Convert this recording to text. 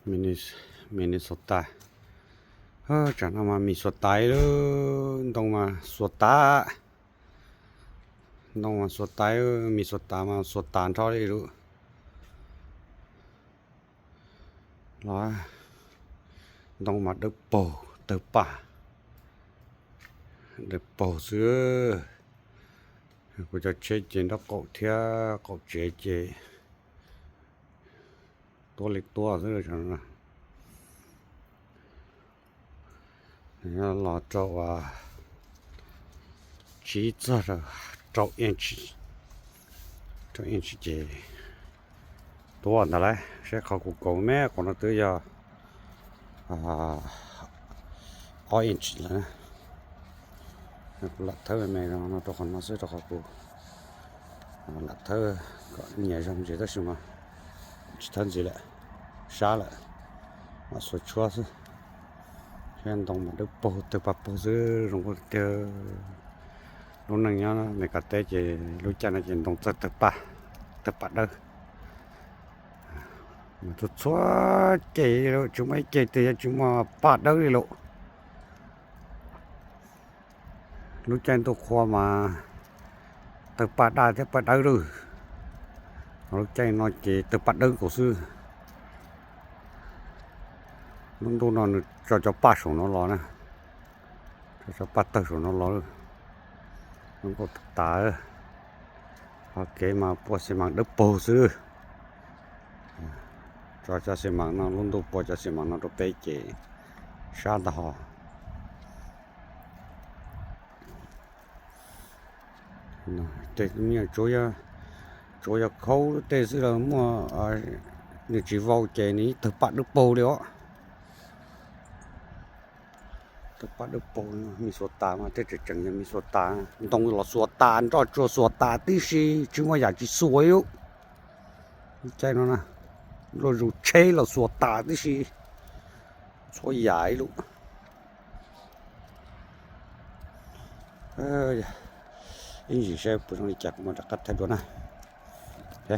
ມິນນິ ມິນນິໂຊຕາ ເອີ ຈາກນັ້ນມາມິນນິໂຊຕາເດີ ຕ້ອງມາໂຊຕາ ຕ້ອງມາໂຊຕາ ເອີ ມິນນິໂຊຕາ ມາໂຊຕາເທົ່າໃດບໍ່ຮູ້ ລະ ຕ້ອງມາເດີໂປ ເດີປາ ເດີໂປຊື່ ກູຈະເຊເຈນດອກເກົາເທຍ ເກົາເຈເຈ ຕົວເລັກຕົວຊື່ຊັ້ນນະ ລອເຈົ້າວ່າ ຈີເຈົ້າເຈົ້າເອັນຈີ ເຈົ້າເອັນຈີເຈ ຕົວອັນຕະລາຍ ໃຊ້ເຂົ້າກູໂກແມ່ຂອງນະຕື້ຢາ ອ່າ ອໍເອັນຈີລະນະ ລະເທີແມ່ເນາະ ຕົວຂອງມາຊື້ຕົວຂອງກູ ລະເທີກໍເໜຍຊຳເຈຕະຊິມາ ຊິທັນຊິແຫຼະ ຊາລະ ມາສວຍຊົວຊື່ ແຄ່ຕ້ອງມາເດີໂປ ເດີປາໂປຊື່ ລົງໂປເຕີ ລຸງນັ່ງຍານະ ເມກາເຕເຈ ລຸງຈັນນະເຈ ລົງເຕີ ເຕີປາ ເຕີປາເດີ ມາທຸດຊວເຈໂລ ຈຸມໄອເຈເຕ ຈຸມມາປາເດີໂລ ລຸງຈັນໂຕຄວາມາ ເຕີປາດາ ເຕີປາເດີ ລຸງຈັນນອນເຈ ເຕີປາເດີໂກຊື່ ລຸງດູນອນ ຈອຈອປາໂສນອລອນະ ຈອຈອປາເຕີໂສນອລອ ລຸງໂກຕາ ໂອເຄ ມາປົວຊິມັງເດີໂປຊື່ ຈອຈອຊິມັງນອນ ລຸງດູປົວຈອຊິມັງນອນ ໂຕເປເຈ ຊາຕະຮອ ເຕະເມຍໂຈຍາ ໂຈຍາເຂົາເຕະຊື່ລະມົວ ອາ ນີ້ຊິເວົ້າເຈນີ້ ເຕີປາເດີໂປເລີຍ ເຕີປາເດີໂປ ມິນນິໂຊຕາ ມາເຕະເຈັງຍັງມິນນິໂຊຕາ ຕ້ອງລໍສວດຕາ ດອກໂຈສວດຕາຕິຊິ ຊິວ່າຢາກຊິສວຍຢູ່ ໃຈເນາະນະ ລໍຢູ່ເຊລໍສວດຕາຕິຊິ ສວຍຢາຍລູກ ເອີ ອີ່ຊິເຊປຸນລິຈັກມາຕະກັດແທ້ດວນນະ ເອີ